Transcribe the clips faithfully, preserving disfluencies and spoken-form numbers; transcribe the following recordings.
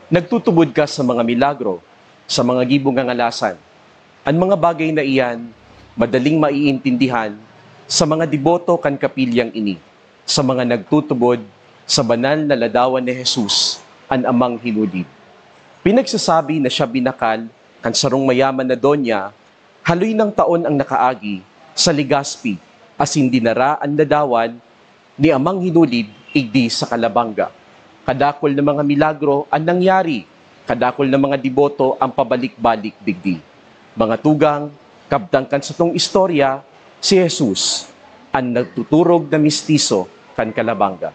Nagtutubod ka sa mga milagro, sa mga gibong ngangalasan. An mga bagay na iyan madaling maiintindihan sa mga deboto kan kapilyang ini, sa mga nagtutubod sa banal na ladawan ni Jesus, an Amang Hinulid. Pinagsasabi na siya binakal kan sarong mayaman na donya, haloy nang taon ang nakaagi, sa Legazpi, asin dinara an ladawan ni Amang Hinulid igdi sa Calabanga. Kadakul na mga milagro an nangyari, kadakul na mga deboto an pabalik-balik digdi. Mga tugang, kabtang kan satong istorya, si Jesus, an nagtuturog na mistiso kan Calabanga.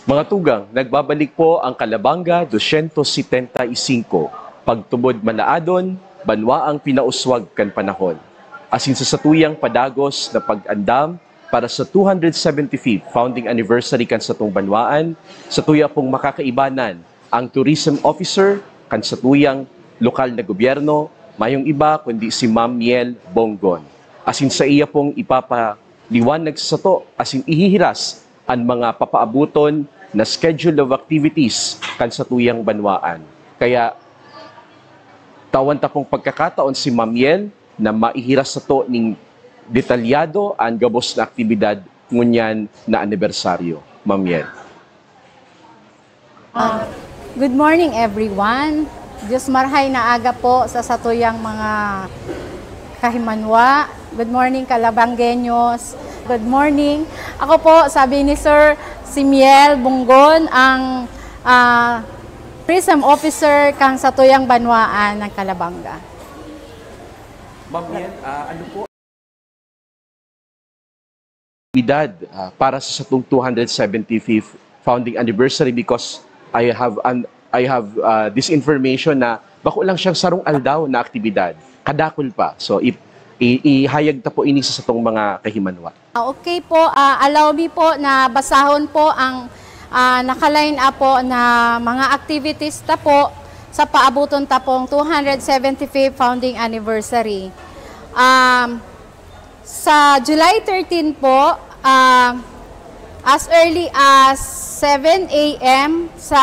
Mga tugang, nagbabalik po ang Calabanga dosyentos setenta y singko, pagtubod Malaadon, banwaang pinauswag kan panahon. Asin sa satuyang padagos na pag-andam para sa two hundred seventy-fifth founding anniversary kan satong banwaan, satuya pong makakaibanan ang tourism officer kan satuyang lokal na gobyerno, mayong iba kundi si Ma'am Miel Bongon. Asin saiya pong ipapaliwanag sa sato asin ihihiras an mga papaaboton na schedule of activities kan satuyang banwaan. Kaya, tawan ta pong pagkakataon si Ma'am Miel na maihiras sato nin detalyado an gabos na aktibidad ngunyan na anibersaryo. Ma'am Miel. Ah, good morning, everyone. Diyos marhay na aga po sa satuyang mga kahimanwa. Good morning, Calabangueños. Good morning. Ako po, sabi ni Sir, si Miel Bunggon, ang, ah, tourism officer kan satuyang banwaan ng Calabanga. Ma'am Miel, ah, ano po aktibidad, ah, para sa satong two hundred seventy-fifth founding anniversary? Because I have an, I have, ah, this information na bako lang siyang sarong aldaw na aktibidad. Kadakul pa. So, i-, i-, ihayag ta po ini sa satong mga kahimanwa. Ah, okay po. Ah, allow me po na basahon po ang, ah, naka-line up po na mga activities ta po sa paaboton ta pong two hundred seventy-fifth founding anniversary. Um, Sa July thirteen po, ah, as early as seven a m sa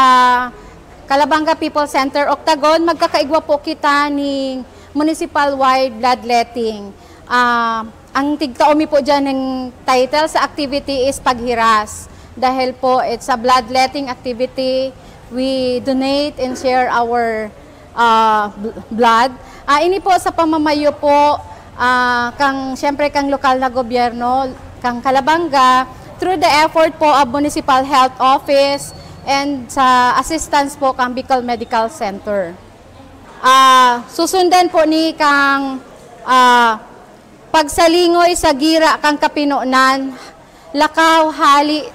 Calabanga People Center, Octagon, magkakaigwa po kita ning municipal-wide bloodletting. Ah, ang tigtaomi po dyan ng title sa activity is Paghiras. Dahil po, it's a bloodletting activity. We donate and share our ah, bl-, blood. Ah, ini po sa pamamayo po, ah, kang, siyempre, kang lokal na gobyerno, kang Calabanga, through the effort po of Municipal Health Office and sa assistance po kang Bicol Medical Center. Ah, susundan po ni kang, ah, pagsalingoy sa gira kan kapinonan, lakaw hali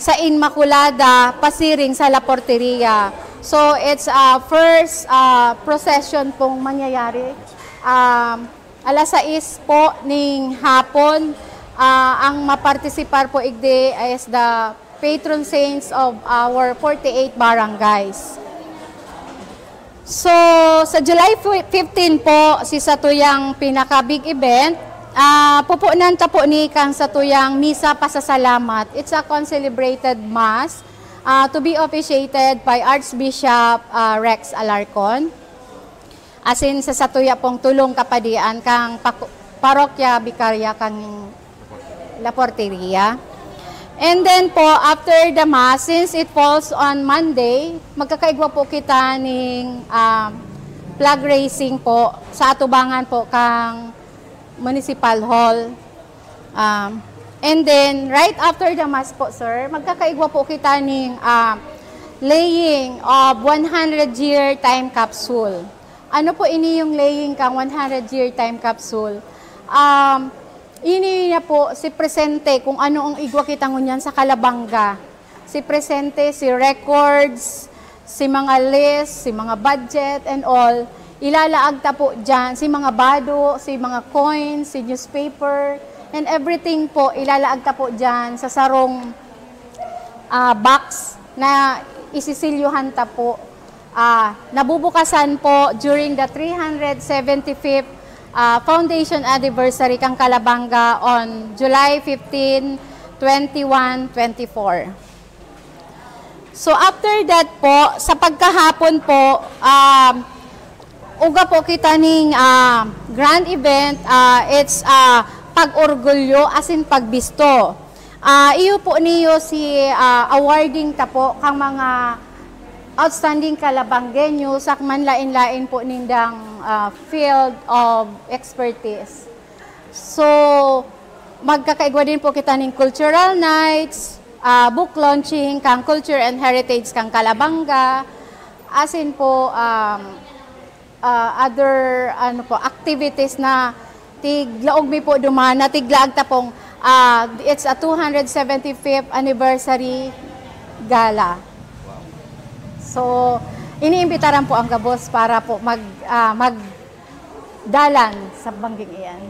sa Inmaculada, pasiring sa La Porteria. So, it's, ah, first, ah, procession pong mangyayari. Um, alas sais po ning hapon, ah, ang mapartisipar po igdi is the patron saints of our forty-eight barangays. So, sa July fifteen po, si satuyang pinaka-big event, ah, pupunan ta po ni kang satuyang misa pasasalamat. It's a concelebrated mass, ah, to be officiated by Archbishop, ah, Rex Alarcon. Asin sa satuya pong tulong kapadian kang paku-, parokya bikarya kang La Porteria. And then po, after the Mass, since it falls on Monday, magkakaigwa po kita ning, um, flag raising po sa atubangan po kang Municipal Hall. Um, and then, right after the Mass po, sir, magkakaigwa po kita ning, um, laying of one hundred year time capsule. Ano po ini yung laying kang one hundred year time capsule? Um, ini na po si presente kung ano ang igwa kita ngunyan sa Calabanga. Si presente, si records, si mga list, si mga budget and all, ilalaag ta po dyan, si mga bado, si mga coins, si newspaper, and everything po, ilalaag ta po dyan sa sarong ah, box na isisilyuhan ta po. Ah, nabubukasan po during the three hundred seventy-fifth ah, foundation anniversary kan Calabanga on July fifteen, twenty-one, twenty-four. So after that po, sa pagkahapon po, um, uga po kita ning ah, grand event, ah, it's ah, pag-orgulyo asin pagbisto. Ah, iyo po niyo si ah, awarding ta po kang mga outstanding Calabangueño sa man lain-lain po nindang ah, field of expertise. So, magkakaigwa din po kita ning cultural nights, ah, book launching kang culture and heritage kang Calabanga, asin po um, ah, other ano po activities na tiglaog mi po duman na tiglaag ta pong ah, it's a two hundred seventy-fifth anniversary gala. So, iniimbitaran po ang gabos para po mag ah, magdalan sa bangging iyan.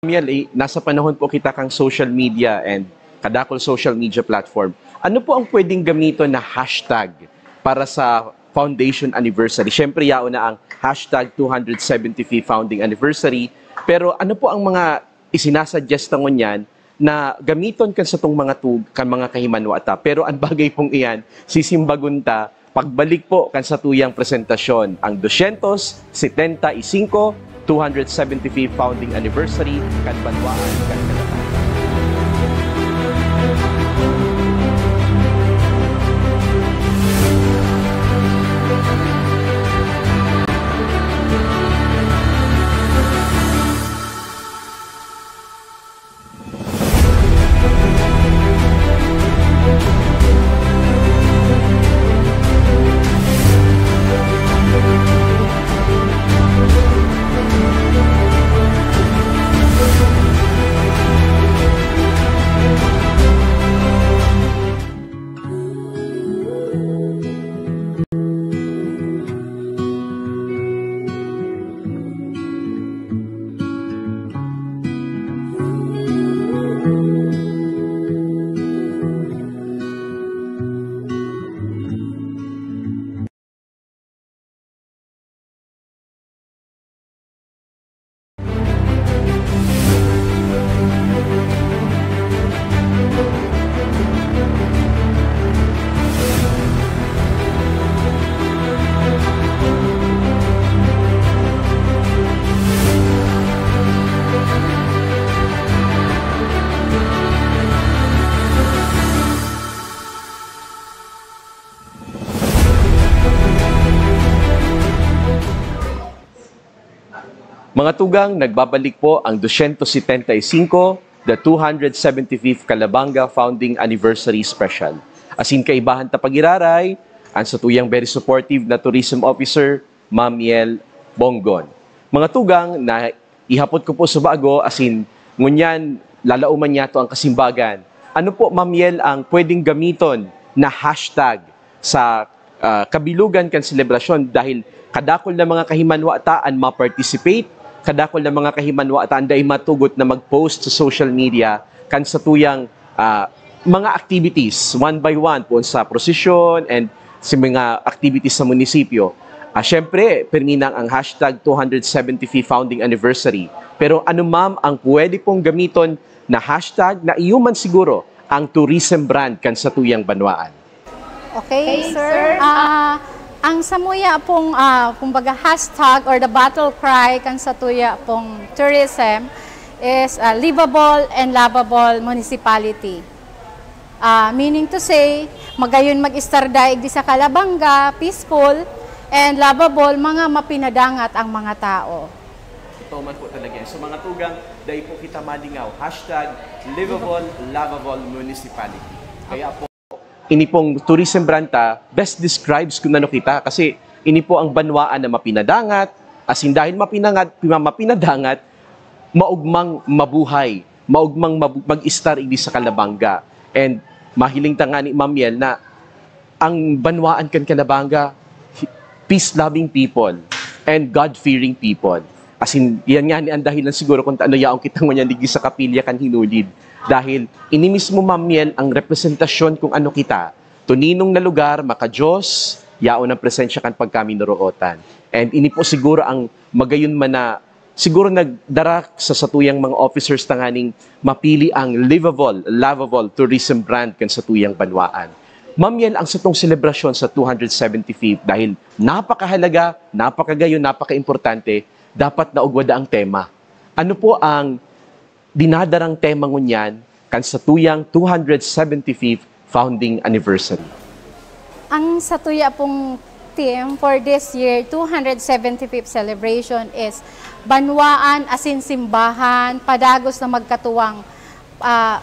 Miel, eh, nasa panahon po kita kang social media and kadakol social media platform. Ano po ang pwedeng gamiton na hashtag para sa foundation anniversary? Siyempre, yaon na ang hashtag two hundred seventy-fifth founding anniversary. Pero ano po ang mga isinasuggest na ngunyan na gamiton kan satong mga tug, kan mga kahimanwa ta? Pero ang bagay pong iyan, sisimbagon ta pagbalik po kan satuyang presentasyon, ang dosyentos setenta y cinco, two hundred seventy-fifth founding anniversary kan Banwaan kan Kalapatan. Mga tugang, nagbabalik po ang dosyentos setenta y cinco, the two hundred seventy-fifth Calabanga Founding Anniversary Special. Asin kaibahan ta pag-iraray, ang satuyang very supportive na tourism officer, Ma'am Miel Bongon. Mga tugang, na ihapot ko po sa bago, asin ngunyan lalauman niyato ang kasimbagan. Ano po, Ma'am Miel, ang pwedeng gamiton na hashtag sa ah, kabilugan kan selebrasyon dahil kadakol na mga kahimanwa ta an ma-participate, kadakol na mga kahimanwa ta an dai matugot na mag-post sa social media kan satuyang ah, mga activities, one by one, poon sa prosesyon and sa mga activities sa munisipyo. Ah, siyempre, permi nang ang hashtag two hundred seventy-fifth founding anniversary. Pero ano, ma'am, ang pwede pong gamiton na hashtag na iyo man siguro ang tourism brand kan satuyang banwaan? Okay, sir. Ah, ang samuya pong, ah, kumbaga, hashtag or the battle cry kan satuya pong tourism is ah, livable and lovable municipality. Ah, meaning to say, magayon mag-istar daig di sa Calabanga, peaceful, and lovable, mga mapinadangat ang mga tao. Ito man po talaga yan. So, mga tugang, dai po kita malingaw. Hashtag livable, lovable municipality. Kaya po, ini pong tourism brand ta, best describes kung ano kita. Kasi ini po ang banwaan na mapinadangat, asin dahil mapinangat, mapinadangat, maugmang mabuhay, maugmang mab- mag-istar igdi sa Calabanga. And Mahiling ta nga ni Ma'am Miel na ang banwaan kan Calabanga, peace-loving people and God-fearing people. As in, yan nga ni ang dahilan siguro kung ano yaong kita ngunyan digdi sa kapilya kan Hinulid. Dahil ini mismo, Ma'am Miel, ang representasyon kung ano kita, tuninong na lugar, maka-Diyos, yaon ang presensya kan pagkaminurootan. And ini po siguro ang magayon man na siguro nagdara sa satuyang mga officers tanganing mapili ang livable, lovable tourism brand kan satuyang banwaan. Ma'am Miel, ang satong selebrasyon sa two hundred seventy-fifth, dahil napakahalaga, napakagayon, napakaimportante, dapat naugwada ang tema. Ano po ang dinadarang tema ngunyan kan satuyang two hundred seventy-fifth founding anniversary? Ang satuya pong theme for this year, two hundred seventy-fifth celebration is Banwaan asin Simbahan, padagos na magkatuwang, ah,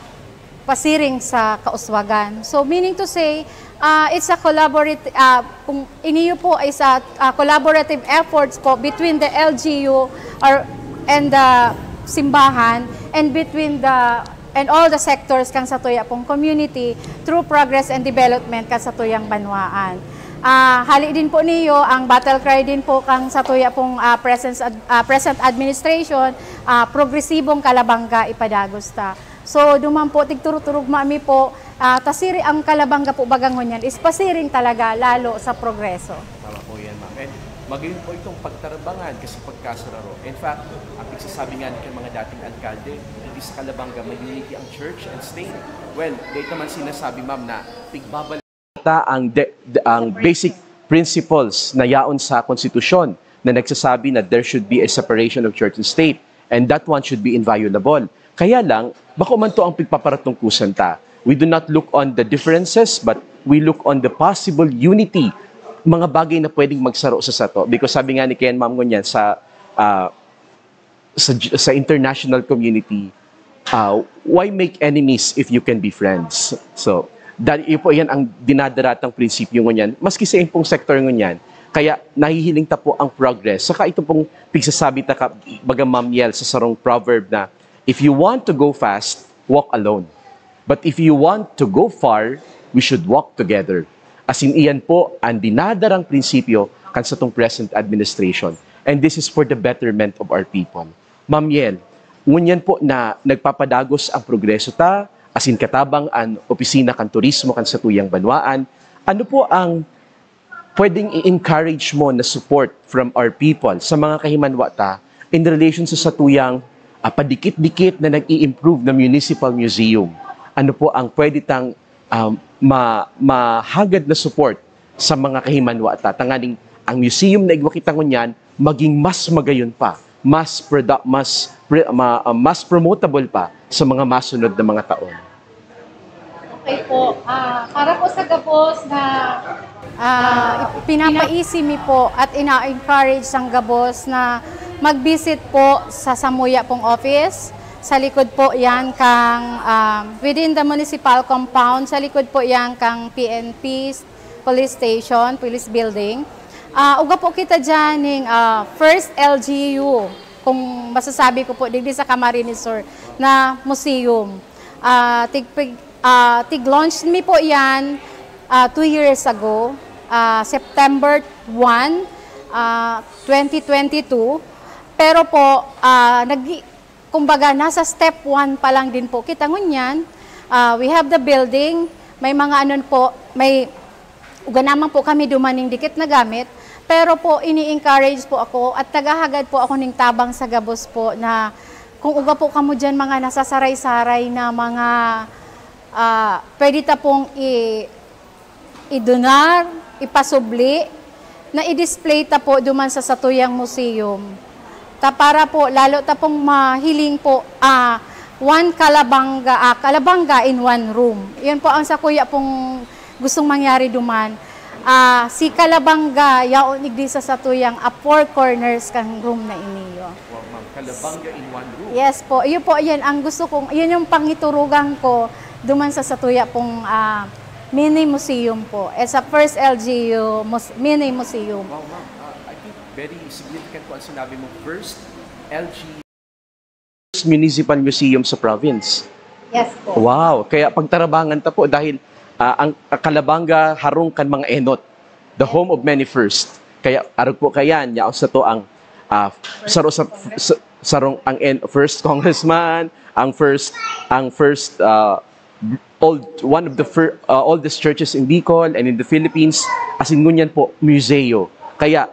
pasiring sa kauswagan. So, meaning to say, ah, it's a collaborative, ah, kung iniyo po is a, ah, collaborative efforts po between the L G U or, and the simbahan and between the and all the sectors kan satuya pong community through progress and development kan satuyang banwaan. Ah, hali din po niyo ang battle cry din po kan satuya pong, ah, present ad-, ah, present administration, ah, progresibong Calabanga ipadagos ta. So, duman po, tigturog-turog mami po, ah, ta siri ang Calabanga po baga ngunyan is pasiring talaga lalo sa progreso. Tama po yan, ma'am. And magayon po itong pagtarbangan kasi pagkasararo. In fact, ang pagsasabi nga ni kan mga dating alkalde, hindi sa Calabanga may unity ang church and state. Well, dito man sinasabi, ma'am, na pigbabalik ta ang, de, de, ang basic principles na yaon sa konstitusyon na nagsasabi na there should be a separation of church and state, and that one should be inviolable. Kaya lang, bako man to ang pigpaparatungkusan ta. We do not look on the differences, but we look on the possible unity, mga bagay na pwedeng magsaro sa sato. Because sabi nga ni Ken Ma'am ngunyan sa, ah, sa, sa international community, ah, why make enemies if you can be friends? So, dahil iyo po yan ang dinadaratang prinsipyo ngunyan, maski sa impong sektor ngunyan. Kaya nahihiling ta po ang progress. Saka ito pong pigsasabi ta ka, baga Ma'am Yel, sa sarong proverb na, "If you want to go fast, walk alone. But if you want to go far, we should walk together." As in, iyan po ang dinadarang prinsipyo kan satong present administration. And this is for the betterment of our people. Ma'am Yel, ngunyan po na nagpapadagos ang progreso ta, asin katabang an opisina kan turismo kan satuyang banwaan, ano po ang pwedeng i-encourage mo na support from our people sa mga kahimanwa ta in relation sa satuyang, ah, padikit-dikit na nag-i-improve na municipal museum? Ano po ang pwede tang, ah, ma-, mahagad na support sa mga kahimanwa ta, tanganing ang museum na igwa kita ngunyan maging mas magayon pa, mas produ-, mas pre-, ma-, ah, mas promotable pa sa mga masunod na mga taon. Okay po. Ah, para po sa gabos na, ah, pinapaisi mi po at ina-encourage ang gabos na mag-visit po sa samuya pong office. Sa likod po yan kang, ah, within the municipal compound, sa likod po yan kang P N P police station, police building. Ah, uga po kita dyan ning, ah, first L G U, kung masasabi ko po, digdi sa Camarines Sur, na museum. Ah, tig-, pig-, ah, tig-launch mi po yan, ah, two years ago, ah, September one, ah, twenty twenty-two. Pero po, ah, nag-, kumbaga, nasa step one pa lang din po kita ngunyan. Ah, we have the building, may mga ano po, may uga naman po kami dumaning dikit na gamit. Pero po, ini-encourage po ako at naghahagad po ako ning tabang sa gabos po na kung uga po kamo dyan mga nasasaray-saray na mga, ah, pwede ta pong i-, idonar, ipasubli, na i-display ta po duman sa satuyang museum. Ta para po, lalo ta pong mahiling po, ah, one Calabanga, ah, Calabanga in one room. Yun po ang sakuya pong gustong mangyari duman. Ah, si Calabanga, yaon igdi sa satuyang, ah, four corners kan room na iniyo. Wow, ma'am. Calabanga in one room. Yes po. Iyo po, yan ang gusto kong, yun yung pangiturugan ko duman sa satuya pong, ah, mini museum po. It's a first L G U mus-, mini museum. Wow, ma'am. Ah, I think very significant po ang sinabi mo. First L G U. Municipal Museum sa province. Yes po. Wow! Kaya pagtarabangan ta po dahil, ah, ang Calabanga harong kan mga enot, the home of many first. Kaya arog po kayan, yaon sa to ang, ah, saro sa, sa, sarong ang en-, first congressman, ang first, ang first, ah, old, one of the fir-, ah, oldest churches in Bicol and in the Philippines, asin ngunyan po, museo. Kaya,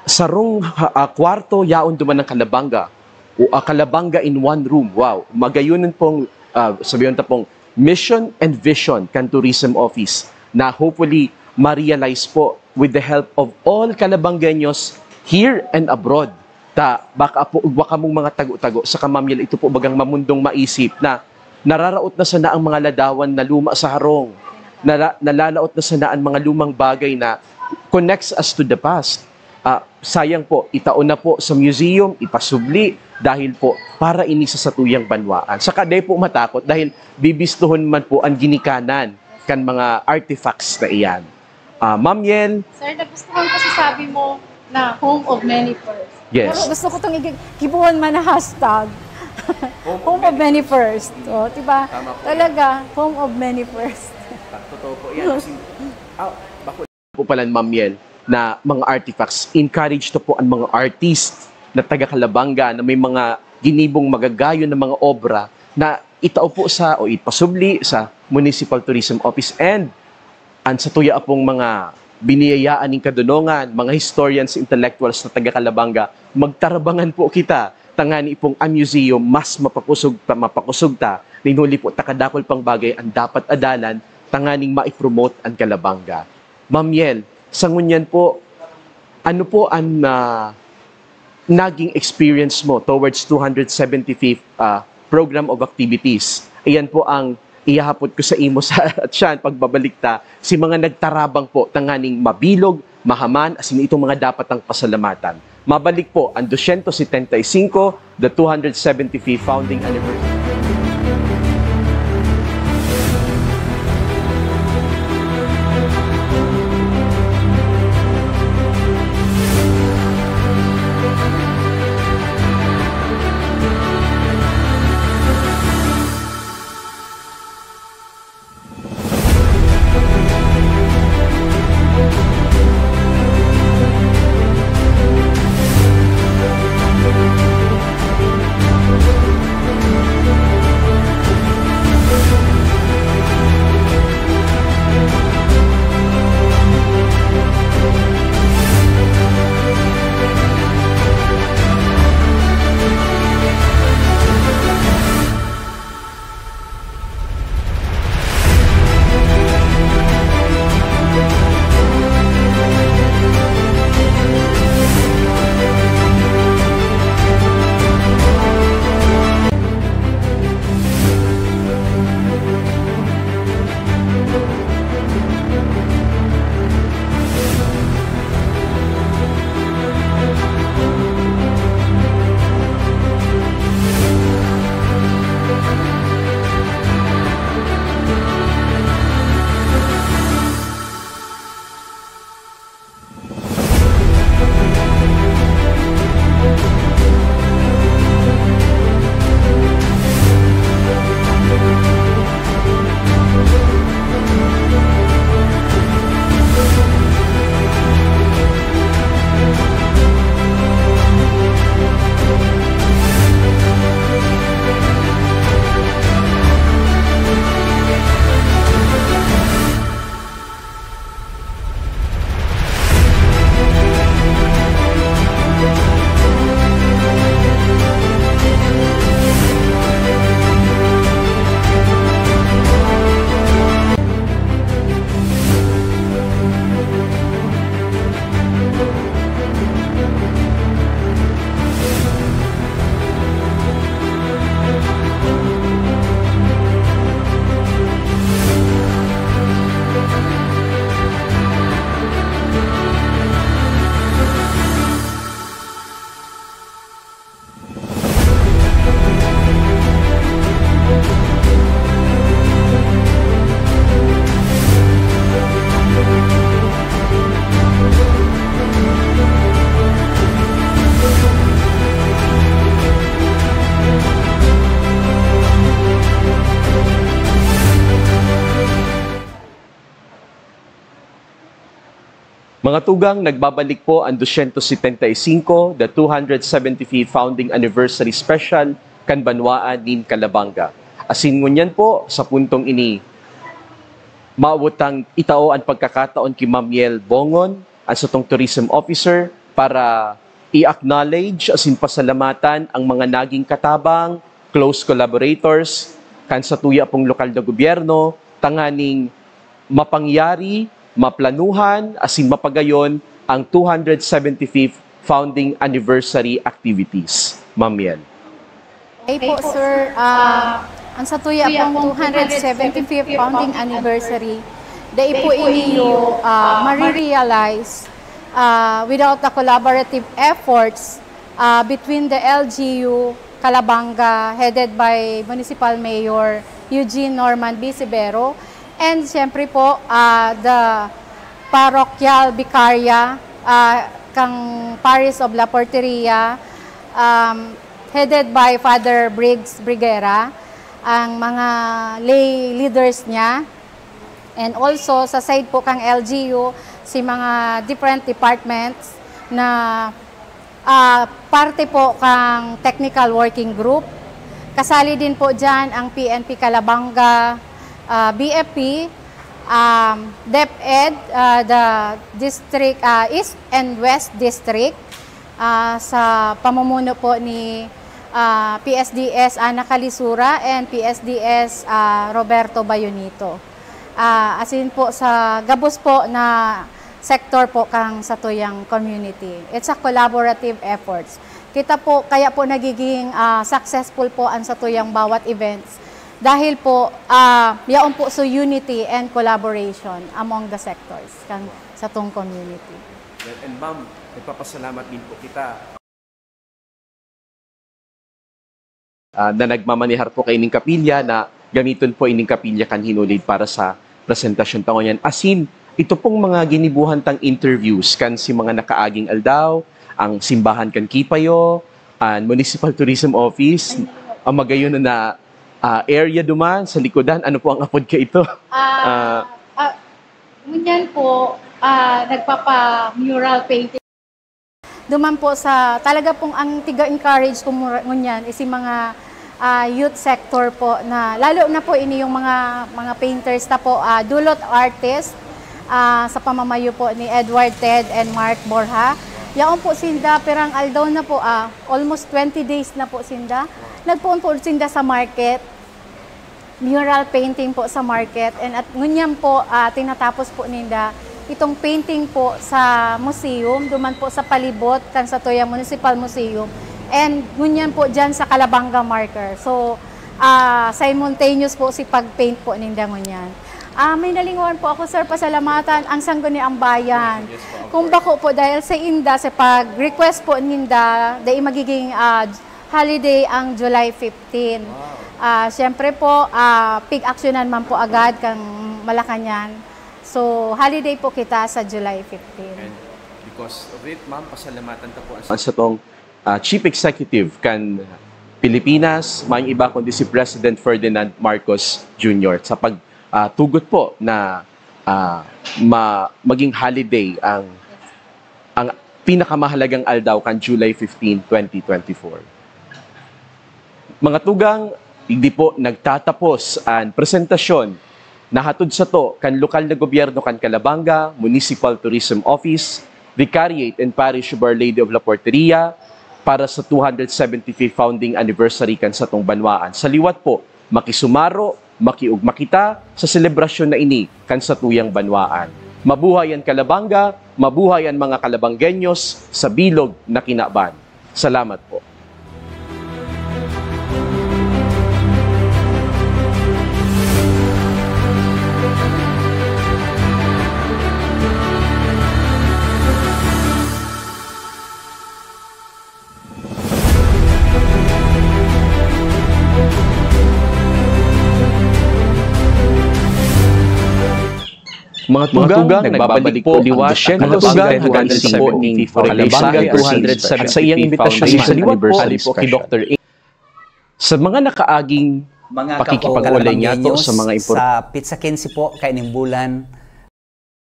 sarong, ah, kwarto, yaon duman ang Calabanga. O, ah, Calabanga in one room. Wow. Magayonon pong, ah, sabihin ta pong mission and vision kan Tourism Office na hopefully ma-realize po with the help of all Calabangueños here and abroad. Ta, baka po, ugwa kamong mga tago-tago sa kamamyal, ito po bagang mamundong maisip na nararaot na sana ang mga ladawan na luma sa harong. Nala-, nalalaot na sana ang mga lumang bagay na connects us to the past. Ah, sayang po, itao na po sa museum, ipasubli, dahil po para ini sa satuyang banwaan. Saka dai po matakot dahil bibistuhon man po ang ginikanan kan mga artifacts na iyan. Ah, Ma'am Yel? Sir, nagustuhan ko sa sabi mo na home of many first. Yes. Pero gusto ko tong igi-, gibohon man na hashtag. Home of many first. O, diba? Tama po. Talaga, home of many first. Totoo po yan. Kasi, ah, bako po pala, Ma'am Yel, na mga artifacts. Encourage to po ang mga artist na taga Calabanga na may mga ginibong magagayon na mga obra na itao po sa o ipasubli sa Municipal Tourism Office and an satuya pong mga biniyayaan ning kadonongan, mga historians, intellectuals na taga Calabanga, magtarabangan po kita tangani pong ang museum mas mapapusog ta, mapakosog ta, nin huli po takadakol pang bagay ang dapat adalan tanganing mai-promote ang Calabanga. Ma'am Yel, sa ngunyan po, ano po ang, ah, naging experience mo towards two hundred seventy-fifth, ah, program of activities? Iyan po ang ihahapot ko sa imo sa tiyan pagbabalik ta, si mga nagtarabang po tanganing mabilog, mahaman, asin itong mga dapat ang pasalamatan. Mabalik po ang dosyentos setenta y cinco, the two hundred seventy-fifth founding anniversary. Mga tugang, nagbabalik po an dosyentos setenta y singko, the two hundred seventy-fifth Founding Anniversary Special kan Banwaan nin Calabanga. Asin ngunyan po, sa puntong ini, maawot tang itao an pagkakataon ki Ma'am Miel Bongon, an satong tourism officer, para i-acknowledge asin pasalamatan ang mga naging katabang, close collaborators, kan satuya pong lokal na gobyerno, tanganing mapangyari, maplanuhan, asin mapagayon ang two hundred seventy-fifth founding anniversary activities. Ma'am Miel. Okay po, sir. Ah, ang satuya pong two hundred seventy-fifth founding anniversary, dai po ini, ah, marirealize, ah, without the collaborative efforts, ah, between the L G U Calabanga, headed by Municipal Mayor Eugene Norman Bisibero, and siyempre po, ah, the Parochial Vicaria, ah, kang Parish of La Porteria, um, headed by Father Briggs Brigera, ang mga lay leaders niya, and also sa side po kang L G U, si mga different departments na, ah, parte po kang technical working group. Kasali din po diyan ang P N P Calabanga, ah, B F P, um, DepEd, ah, the district, ah, East and West District, ah, sa pamumuno po ni, ah, P S D S Ana Calisura and P S D S, ah, Roberto Bayonito. Ah, asin po sa gabos po na sektor po kang satuyang community. It's a collaborative efforts. Kita po, kaya po nagiging, ah, successful po ang satuyang bawat events dahil po, ah, yaon po sa unity and collaboration among the sectors kang satong community. And ma'am, nagpapasalamat din po kita. Ah, na nagmamanehar po kaining kapilya, na gamiton po ining kapilya kan Hinulid para sa presentasyon ta ngunyan. Asin, ito pong mga ginibuhan tang interviews kan si mga nakaaging aldaw, ang simbahan kan Kipayo, an Municipal Tourism Office, ang magayon na, ah, area duman sa likodan. Ano po ang apod kaito? Ah, ah, ngunyan po, ah, nagpapa-mural painting. Duman po sa, talaga pong ang tiga-encourage ko mura- ngunyan is yung mga, ah, youth sector po na, lalo na po ini yung mga, mga painters ta po, ah, dulot artist, ah, sa pamamayo po ni Edward Ted and Mark Borja. Yaon po sinda, pirang aldaw na po, ah, almost twenty days na po sinda. Nagpoon po sinda sa market, mural painting po sa market, and at ngunyan po, ah, tinatapos po ninda itong painting po sa museum, duman po sa palibot kan satuyang Municipal Museum, and ngunyan po diyan sa Calabanga Marker. So, ah, simultaneous po si pag-paint po ninda ngunyan. Ah, may nalingawan po ako, sir, pasalamatan ang Sangguniang Bayan. Kung bako po dahil sa inda, sa pag-request po ninda, dai magiging, ah, holiday ang July fifteen. Ah, siyempre po, ah, pig-aksyonan man po agad kang Malacañang. So, holiday po kita sa July fifteen. And because of it, ma'am, pasalamatan ta po ang Ang satong ah, Chief Executive kan Pilipinas, maayong iba kundi si President Ferdinand Marcos Junior sa pag, ah, tugot po na, ah, ma- maging holiday ang ang pinakamahalagang aldaw kan July fifteen, twenty twenty-four. Mga tugang, digdi po nagtatapos an presentasyon na hatod sato kan lokal na gobyerno kan Calabanga, Municipal Tourism Office, Vicariate and Parish of Our Lady of La Porteria para sa two hundred seventy-fifth founding anniversary kan satong banwaan. Sa liwat po, makisumaro, makiugma kita sa selebrasyon na ini kan satuyang banwaan. Mabuhay an Calabanga, mabuhay an mga Calabanggueños sa bilog na kinaban. Salamat po. Mga tugang, nagbabalik po liwat ang mga tugang hanggang sa po ning Forex Summit at sa iyang imbitasyon sa liwat po, hali po ki Doktor A. Sa mga nakaaging mga pakikipag-ulay niya to sa mga importante sa Pizza Quince po kaining bulan.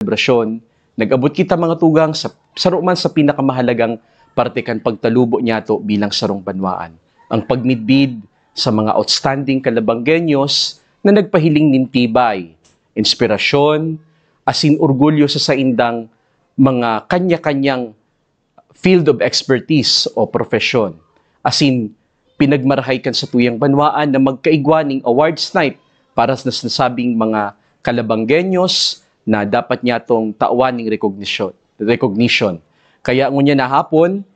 Selebrasyon Nag-abot kita, mga tugang, sa saro man sa pinakamahalagang parte kan pagtalubo niyato bilang sarong banwaan, ang pagmidbid sa mga outstanding Calabangueños na nagpahiling nin tibay, inspirasyon, asin orgulyo sa saindang mga kanya-kanyang field of expertise o profesyon. Asin, pinagmarahay kan satuyang banwaan na magkaigwa ning awards night para sa nasabing mga Calabangueños na dapat niyatong tawan ning recognition, recognition. Kaya ngunyan na hapon,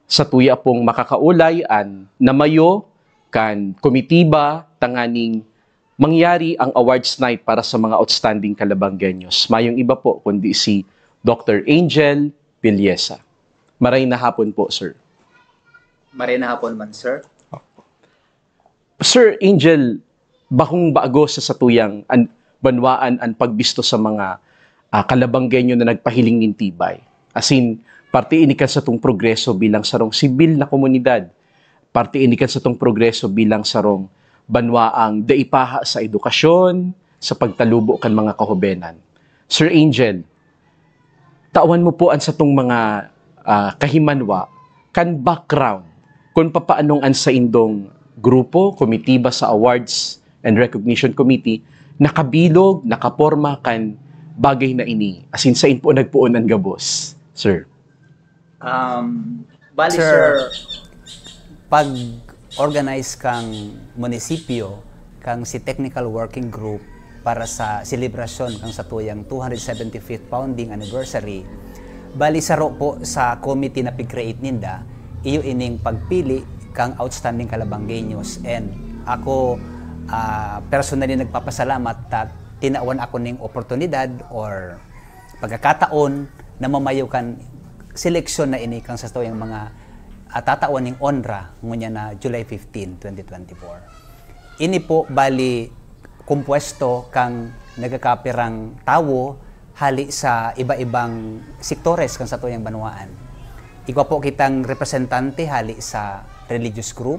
satuya pong makakaulay an namayo kan komitiba tanganing mangyari ang awards night para sa mga outstanding Calabangueños. Mayong iba po kundi si Doctor Angel Villesa. Maray na hapon po, sir. Maray na hapon man, sir. Sir Angel, bakong bago sa satuyang an, banwaan an pagbisto sa mga ah, Calabangueño na nagpahiling nin tibay. Asin, parte ini kan satong progreso bilang sarong sibil na komunidad. Parte ini kan satong progreso bilang sarong banwaang daipaha sa edukasyon, sa pagtalubo kan mga kahobenan. Sir Angel, tawan mo po an satong mga ah, kahimanwa kan background kun papaanong an saindong grupo, komitiba sa Awards and Recognition Committee nakabilog, nakaporma kan bagay na ini. Asin sain po nagpoon an gabos, sir? Um, bali, sir, Sir, pag-organize kang munisipyo, kang si Technical Working Group para sa selebrasyon kang satuyang two hundred seventy-fifth founding anniversary, bali saro po sa committee na pig-create ninda, iyo ining pagpili kang outstanding Calabangueños. And ako, ah, personally nagpapasalamat ta tinawan ako ning oportunidad or pagkakataon na mamayo kan seleksyon na ini kang satuyang mga ah, tatawan ning onra ngunyan na July fifteen, twenty twenty-four. Ini po bali kompuesto kang nagkakapirang tawo hali sa iba-ibang sektores kan satuyang banwaan. Igwa po kitang representante hali sa religious group,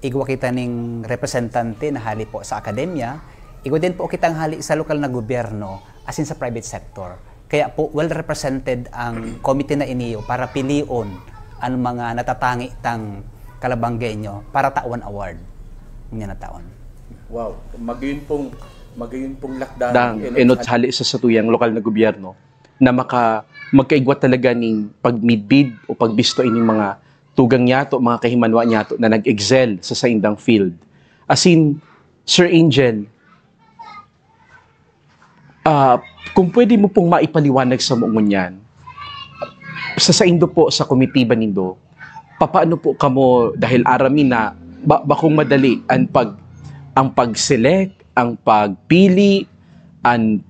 igwa kita ning representante na hali po sa akademya, igwa din po kitang hali sa lokal na gobyerno asin sa private sector. Kaya po, well represented ang committee na iniyo para pilion ang mga natatangi tang Calabangueño para tawan award. Ngunyan na taon. Wow, magayon pong, magayon pong lakdang Dang, enot enot hali sa satuyang lokal na gobyerno na maka, magkaigwa talaga ning pagmidbid o pagbisto ining mga tugang niyato, mga kahimanwa niyato na nag-excel sa saindang field. Asin, Sir Angel, ah, kung pwede mo pong maipaliwanag sa mo ngunyan, sa saindo po, sa komitiba nindo, papaano po kamo, dahil aram mi na ba, bakong madali ang pag, ang pag-select, ang pagpili, ang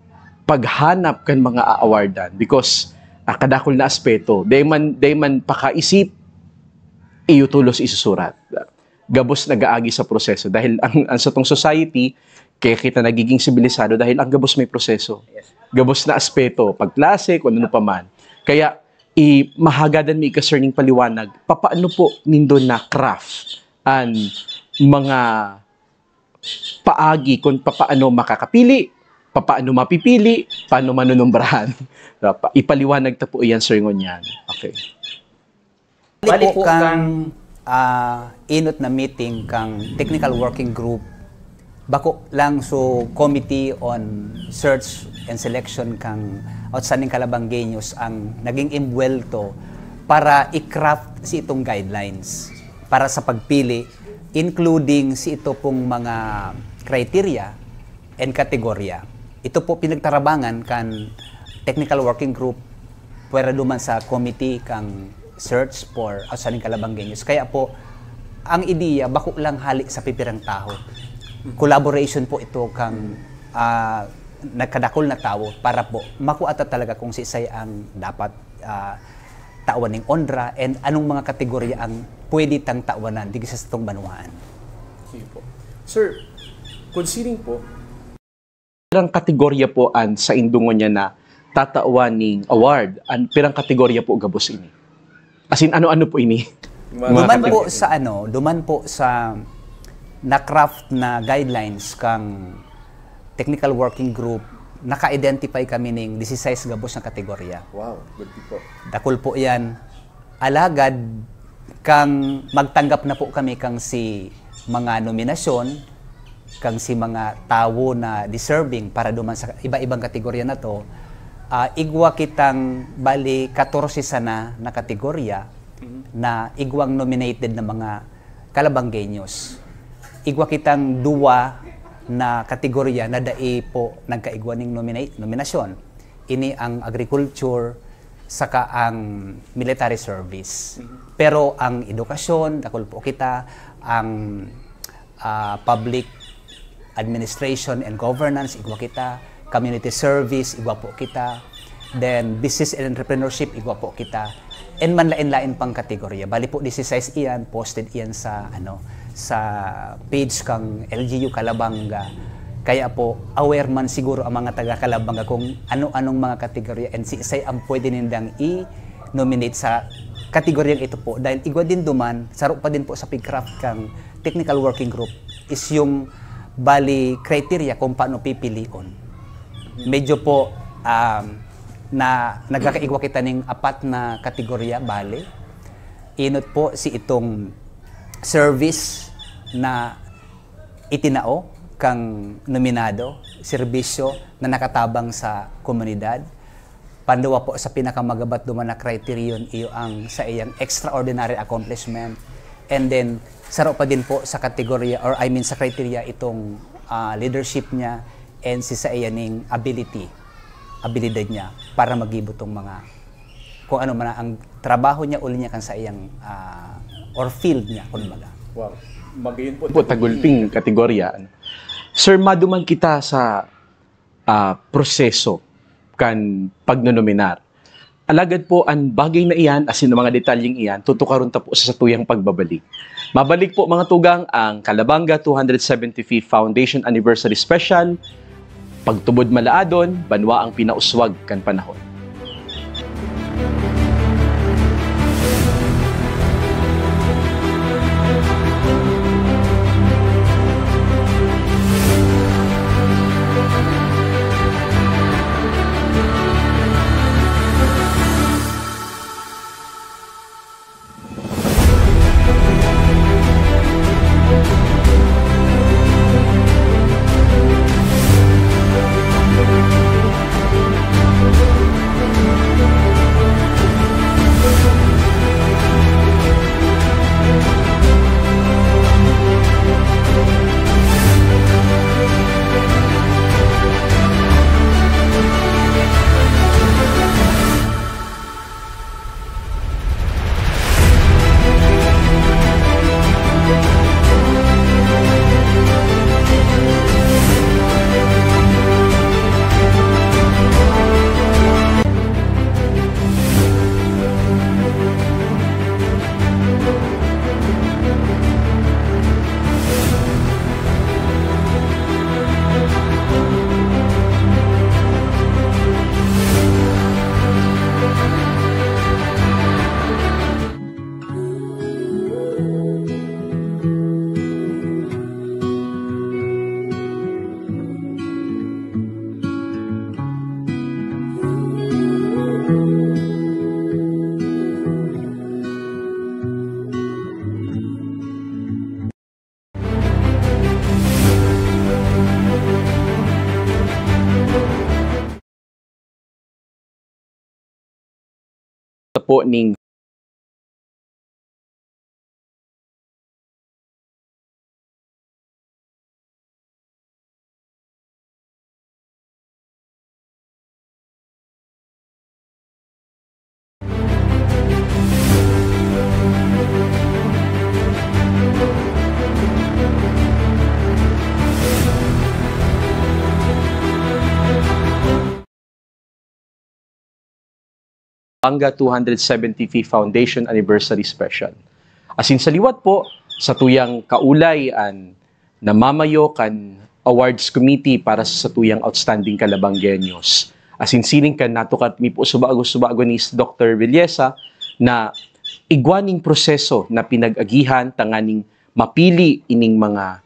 paghanap kan mga aawardan, because ah, kadakul na aspeto, dai man, dai man pakaisip, iyo tolos isusurat. Gabos nag-aagi sa proseso dahil ang, ang satong society, kaya kita nagiging sibilisado dahil ang gabos may proseso. Gabos na aspeto, pagklase, kung ano pa man. Kaya, i, mahagadan mi ika, sir, ning paliwanag, papaano po nindo na-craft an mga paagi kung papaano makakapili, papaano mapipili, paano manunumbrahan. Diba? Pa, ipaliwanag ta po iyan, sir, ngunyan. Okay. Bali Bali po po kang, kang ah, inot na meeting kang technical working group, bako lang so Committee on Search and Selection kang Outstanding Calabangueños ang naging imbuwelto para i-craft si itong guidelines para sa pagpili, including si ito pong mga criteria and kategorya. Ito po pinagtarabangan kan technical working group, pwera duman sa committee kang search for outstanding Calabangueños. Kaya po, ang ideya, bako lang hali sa pipirang tawo. Collaboration po ito kang ah, nagkadakul na tawo para po makua ta talaga kung sisay ang dapat ah, tawan ning onra and anong mga kategorya ang pwede tang tawanan digdi sa satong banwaan. Sige po. Sir, considering po, pirang kategorya po an saindo ngunyan na tatawan ning award? An pirang kategorya po gabos ini? As in, ano-ano po ini? Mga Duman po kategorya. Sa ano, duman po sa na-craft na guidelines kang technical working group naka-identify kami ning disisais gabos na kategorya. Wow, good people. Dakul po yan. Alagad, kang magtanggap na po kami kang si mga nominasyon, kang si mga tawo na deserving para duman sa iba-ibang kategorya na to, ah, igwa kitang bali katorse sana na kategorya na igwang nominated na mga Calabanggueños. Igwa kitang duwa na kategorya na dai po nagkaigwa ning nomina- nominasyon. Ini ang agriculture saka ang military service. Pero ang edukasyon, dakul po kita, ang ah, public administration and governance, igwa kita, community service, igwa po kita, then business and entrepreneurship, igwa po kita, and manlain-lain pang kategorya. Bali po, disisais iyan, posted iyan sa, ano, sa page kang L G U Calabanga. Kaya po, aware man siguro ang mga taga Calabanga kung ano-anong mga kategorya and siisay ang pwede nindang i-nominate sa kategoryang ito po. Dahil igwa din duman, saro pa din po sa pigcraft kang technical working group is yung bali criteria kung paano pipilion. Medyo po, um, na nagkakaigwa kita ning apat na kategorya, bali. Inot po si itong service na itinao kang nominado, serbisyo na nakatabang sa komunidad. Panduwa po sa pinakamagabat duman na criterion, iyo ang sa iyang extraordinary accomplishment. And then, saro pa din po sa kategorya, or I mean sa criteria, itong ah, leadership niya and si sa iya ning ability, abilidad niya para magibo tong mga kung ano man ang trabaho niya, uli niya kan sa iyang ah, or field niya, kung baga. Wow. Magayon po. Po, tagulping kategorya. Ano? Sir, maduman kita sa ah, proseso kan pagnonominar. Alagad po, an bagay na iyan, asin an mga detalyeng iyan, tutukaron ta po sa satuyang pagbabalik. Mabalik po, mga tugang, ang Calabanga two hundred seventy-fifth Foundation Anniversary Special, Pagtubod Malaadon, Banwa ang Pinauswag kan Panahon. po ning Pampanga two hundred seventy-fifth Foundation Anniversary Special. Asin sa liwat po, sa tuyang kaulay an namamayo kan Awards Committee para sa tuyang Outstanding Calabanggueños. Asin siring kan natukat mi po subago-subago ni Doctor Villesa na igwa ning proseso na pinag-agihan tanganing mapili ining mga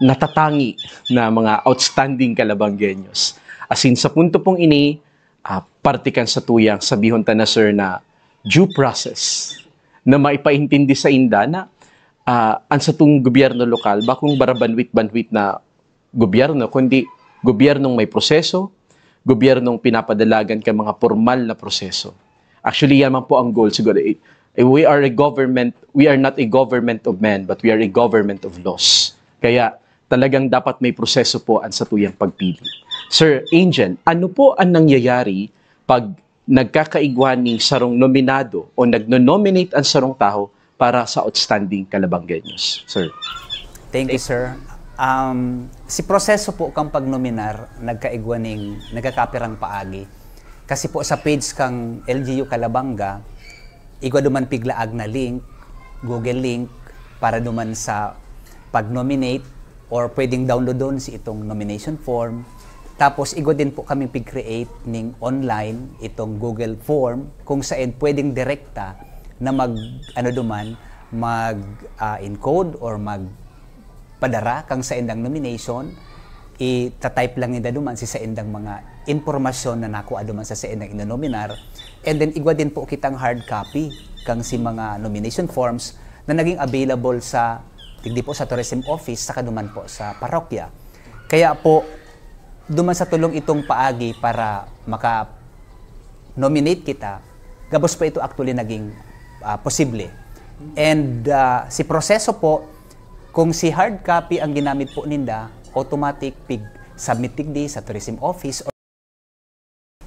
natatangi na mga outstanding Calabanggueños. Asin sa punto pong ini, ah, parte kan satuyang sabihon ta na, sir, na due process na maipaintindi sa inda na, ah, ang satong gobyerno lokal bakong barabanwit-banwit na gobyerno, kundi gobyernong may proseso, gobyernong pinapadalagan kan mga pormal na proseso. Actually, yan man po ang goal siguro. Eh, we are a government, we are not a government of men, but we are a government of laws. Kaya talagang dapat may proseso po ang satuyang pagpili. Sir Angel, ano po ang nangyayari pag nagkakaigwa ning sarong nominado o nagno-nominate ang sarong taho para sa outstanding Calabanggueños, sir? Thank you, sir. Um, si proseso po kang pagnominar, nagkaigwa ning, nagkakapirang paagi. Kasi po sa page kang L G U Calabanga, igwa duman piglaag na link, Google link, para duman sa pag-nominate or pwedeng downloadon si itong nomination form. Tapos igwa din po kami pig-create ning online itong Google form kung saan pwedeng direkta na mag, ano duman, mag, ah, encode or magpadara kang saindang nomination. Ita-type lang ninda duman si saindang mga impormasyon na nakua duman sa saindang inonominar. And then igwa din po kitang hard copy kang si mga nomination forms na naging available sa, digdi po sa tourism office, saka duman po sa parokya. Kaya po, duman sa tulong itong paagi para maka-nominate kita, gabos pa ito actually naging, ah, posible. And, ah, si proseso po, kung si hard copy ang ginamit po ninda, automatic pig-submit digdi sa tourism office or,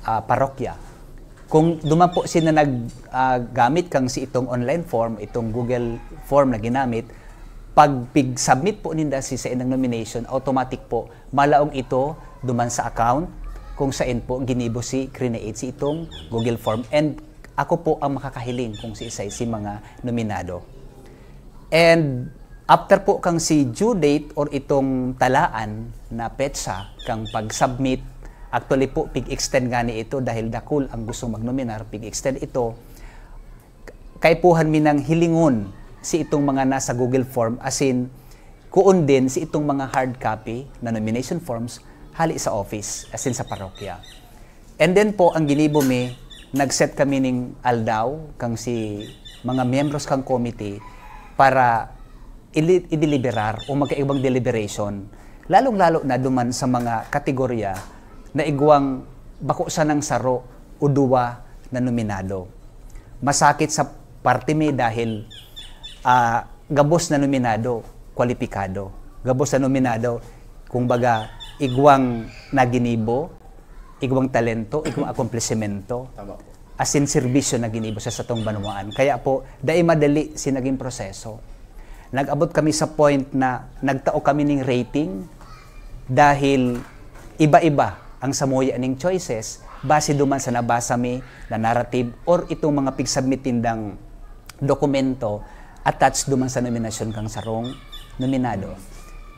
ah, parokya. Kung duman po sila nag, ah, gamit kang si itong online form, itong Google form na ginamit, pag pig-submit po ninda si saindang nomination, automatic po, malaog ito duman sa account kung sain po ginibo si, create si itong Google form. And ako po ang makakahiling kung si isay si mga nominado. And after po kang si due date or itong talaan na petsa kang pag-submit, actually po, pig-extend ngani ito dahil dakul ang gustong magnominar, pig-extend ito. Kaipuhan mi nang hilingon si itong mga nasa Google form, asin kuon din si itong mga hard copy na nomination forms hali sa office, asin sa parokya. And then po, ang ginibo mi, nag-set kami ning aldaw kang si mga miyembros kang committee para ili-, ideliberar o magkaibang deliberation, lalong-lalo na duman sa mga kategorya na igwang bako sanang saro o duwa na nominado. Masakit sa parte mi dahil, ah, gabos na nominado, kwalipikado. Gabos na nominado, kumbaga, igwang naginibo, igwang talento, igwang akomplisimento, Tama po. asin serbisyo na ginibo sa satong banwaan. Kaya po, dai madali si naging proseso. Nag-abot kami sa point na nagtao kami ning rating dahil iba-iba ang samuya ning choices base duman sa nabasa mi na narrative or itong mga pig-submit nindang dokumento attached duman sa nominasyon kang sarong nominado.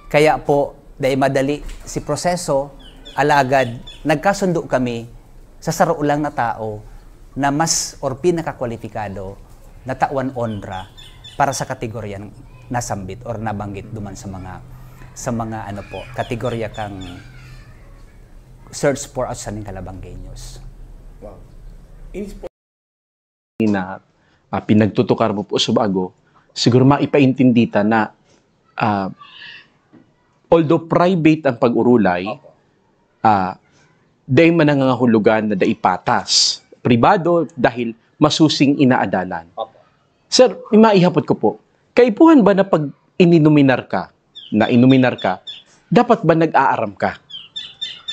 Kaya po, dai madali si proseso, alagad nagkasundo kami sa saro lang na tao na mas or pinakakwalipikado na tawan onra para sa kategoryang nasambit or nabanggit duman sa mga, sa mga, ano po, kategorya kang search for outstanding Calabanggueños. Wow. Inis po. Na, ah, pinagtutukar mo po sa bago, siguro maipaintindi ta na, ah, although private ang pag-urulay, ah, dai man nangangahulugan na dai patas. Pribado dahil masusing inaadalan. Opo. Sir, maihapot ko po, kaipuhan ba na pag ininominar ka, na inominar ka, dapat ba nag-aaram ka?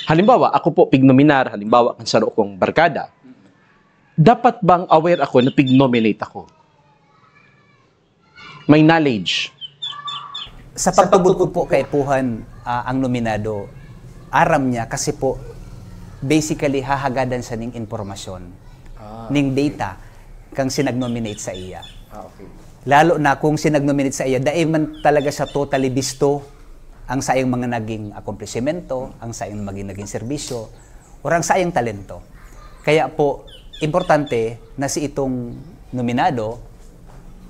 Halimbawa, ako po pignominar, halimbawa, kan saro kong barkada. Dapat bang aware ako na pignominate ako? May knowledge. Sa pagtubod ko po, kaipuhan, ah, ang nominado, aram niya kasi po, basically, hahagadan siya ning impormasyon, Ah, ning data, kang sinag-nominate sa iya. Ah, okay. Lalo na kung sinag-nominate sa iya, dai man talaga siya totally bisto ang sayang mga naging akomplisimento, ang sayang maging naging serbisyo, or ang sayang talento. Kaya po, importante na si itong nominado,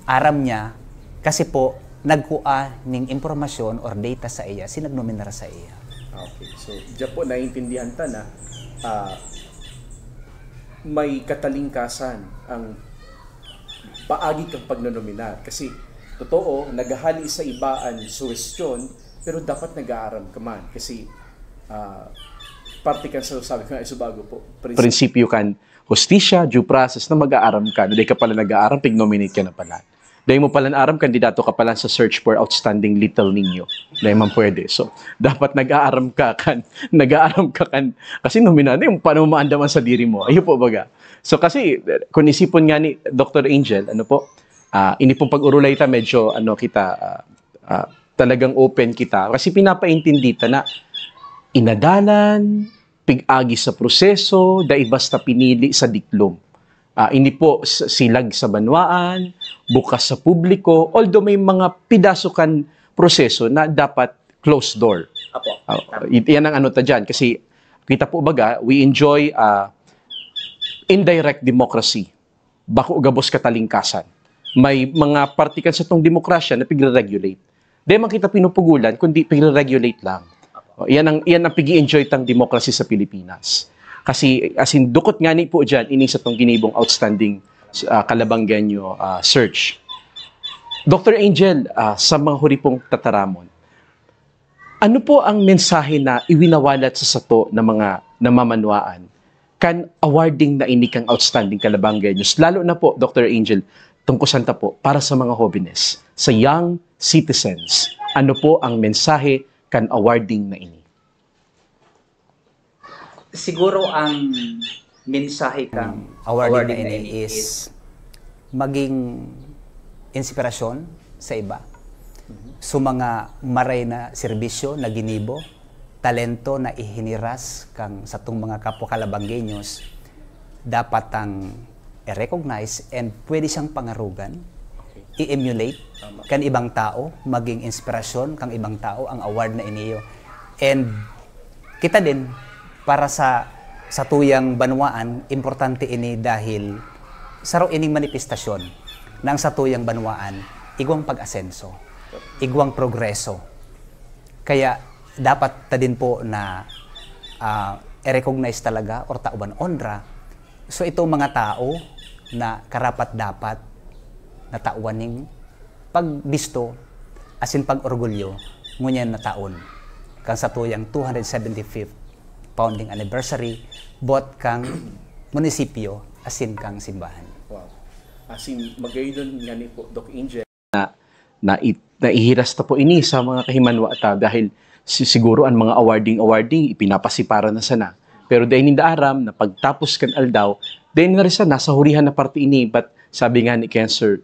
aram niya, kasi po, nagkua ning impormasyon or data sa iya, sinag-nominar sa iya. Okay. So, diyan po naiintindihan ta na, ah, may katalingkasan ang paagi kang pagnonominar. Kasi, totoo, naghahali sa iba an suwestyon, pero dapat nag-aaram ka man. Kasi, ah, parte kan sa sabi ko nga, Subago po, prinsip- Prinsipyo kan hustisya, due process, na mag-aaram ka. Na di ka pala nag-aaram, pig-nominate ka na pala. Dahil mo pala naaram, kandidato ka pala sa search for outstanding Little Niño. Dahil man pwede. So, dapat nag-aaram ka kan, nag-aaram ka kan, kasi nominado yung paano mo maandam ang sadiri mo. Ayun po baga. So, kasi, kung isipon nga ni Doctor Angel, ano po, ah, ini pong pag-urulay ta, medyo, ano, kita, ah, ah, talagang open kita. Kasi pinapaintindi ta na inadalan, pig-agi sa proseso, dai basta pinili sa diklom. Ah, ini po s-, silag sa banwaan, bukas sa publiko, although may mga pidaso kan proseso na dapat closed door. Apo. Ah, Tama. i-, yan ang ano ta dyan. Kasi kita po baga, we enjoy, ah, indirect democracy. Bako gabos katalingkasan. May mga parte kan satong demokrasya na pigre-regulate. Di man kita pinupugulan, kundi pigre-regulate lang. O, iyan ang, iyan ang pig-i-enjoy tang demokrasya sa Pilipinas. Kasi, as in, dukot nga ni po dyan, ini satong ginibong outstanding, ah, Calabanggueño, ah, search. Doctor Angel, ah, sa mga huri pong tataramon, ano po ang mensahe na iwinawalat sa sato na mga namamanwaan kan awarding na ini kang Outstanding Calabanggueños? Lalo na po, Doctor Angel, tungkosan ta po para sa mga hobenes, sa young citizens. Ano po ang mensahe kan awarding na ini? Siguro ang mensahe kan Ang awarding awarding na ini na ini is is maging inspirasyon sa iba. Mhm. So, mga maray na serbisyo na ginibo, talento na ihiniras kang satong mga kapwa Calabanggueños, dapat tang i-recognize and pwede siyang pangarugan, Okay. i-emulate Tama. kan ibang tao, maging inspirasyon kang ibang tao ang award na iniyo. And kita din, para sa, sa tuyang banwaan, importante ini dahil saro ining manifestasyon ng sa tuyang banwaan, igwang pag-asenso, igwang progreso. Kaya dapat ta din po na, ah, i-recognize talaga or taoban onra. So, itong mga tao na karapat-dapat na tawan ning pagbisto asin pag-orgulyo ngunyan na taon kan satuyang two hundred seventy-fifth founding anniversary, both kang munisipyo asin kang simbahan. Wow. Asin, magayon nga ni po, Doc Angel. Na, na, naihiras ta po ini sa mga kahimanwa ta dahil si-, siguro ang mga awarding-awarding, ipinapasiparan na sana. Pero dai ninda aram na pagtapos kan aldaw, dai na rin sa nasa hurihan na parte ini, but sabi nga ni Cancer,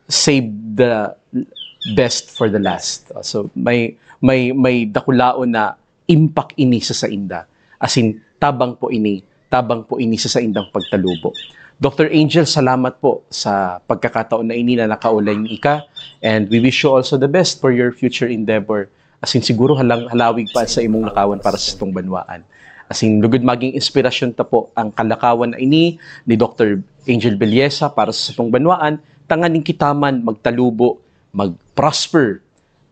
save the best for the last. So, may, may, may dakulaon na impact ini sa sainda. Asin, tabang po ini, tabang po ini sa saindang pagtalubo. Doctor Angel, salamat po sa pagkakataon na ini na nakaulay ni ika, and we wish you also the best for your future endeavor. Asin, siguro halang, halawig pa sa imong lakawan para sa satong banwaan. Asin, lugod maging inspirasyon ta po ang kalakawan na ini ni Doctor Angel Belleza para sa satong banwaan, tanganing kita man magtalubo, mag-prosper,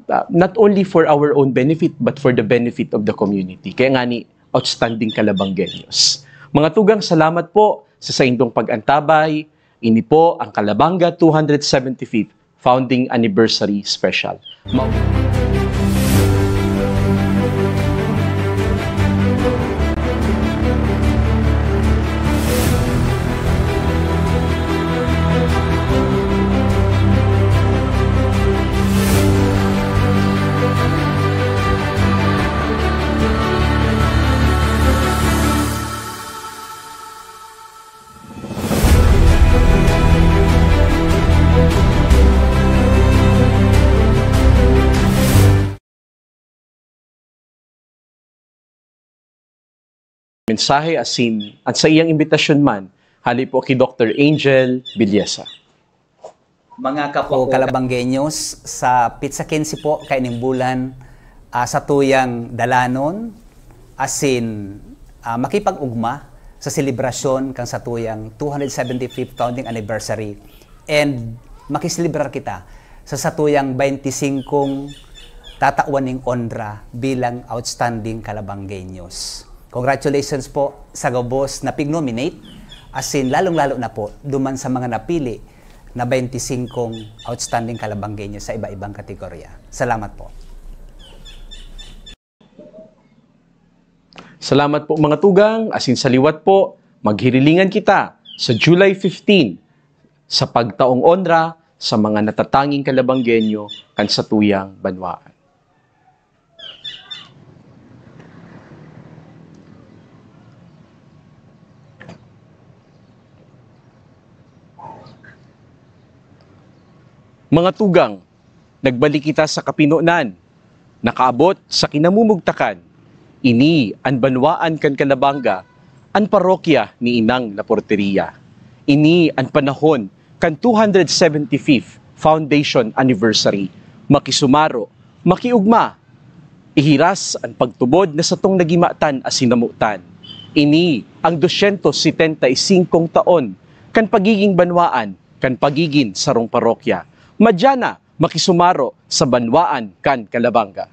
uh, not only for our own benefit, but for the benefit of the community. Kaya nga ni, outstanding Calabanggueños. Mga tugang, salamat po sa saindong pag-antabay. Ini po ang Calabanga two hundred seventy-fifth Founding Anniversary Special. Ma- Mensahe asin, at sa iyang imbitasyon man, hali po ki Doctor Angel Belleza. Mga kapwa O ko, Calabanggueños, sa pitsa quince po kaining bulan, ah, satuyang dalanon, asin, ah, makipag-ugma sa selebrasyon kan satuyang two hundred seventy-fifth founding anniversary. And makiselebrar kita sa satuyang baynti singkong tatawan ning onra bilang Outstanding Calabanggueños. Congratulations po sa gabos na pig-nominate, asin lalong-lalo na po duman sa mga napili na twenty-five Outstanding Calabanggueños sa iba-ibang kategorya. Salamat po. Salamat po mga tugang, asin sa liwat po, maghirilingan kita sa July fifteen sa pagtaong onra sa mga natatanging Calabanggueño kan satuyang banwaan. Mga tugang, nagbalik kita sa kapinonan, nakaabot sa kinamumugtakan. Ini an banwaan kan Calabanga, an parokya ni Inang La Porteria. Ini an panahon kan two hundred seventy-fifth foundation anniversary. Makisumaro, makiugma, ihiras an pagtubod na satong nagimatan asin namotan. Ini ang dosyentos setenta y singkong taon kan pagiging banwaan, kan pagigin sarong parokya. Madya na, makisumaro sa banwaan kan Calabanga.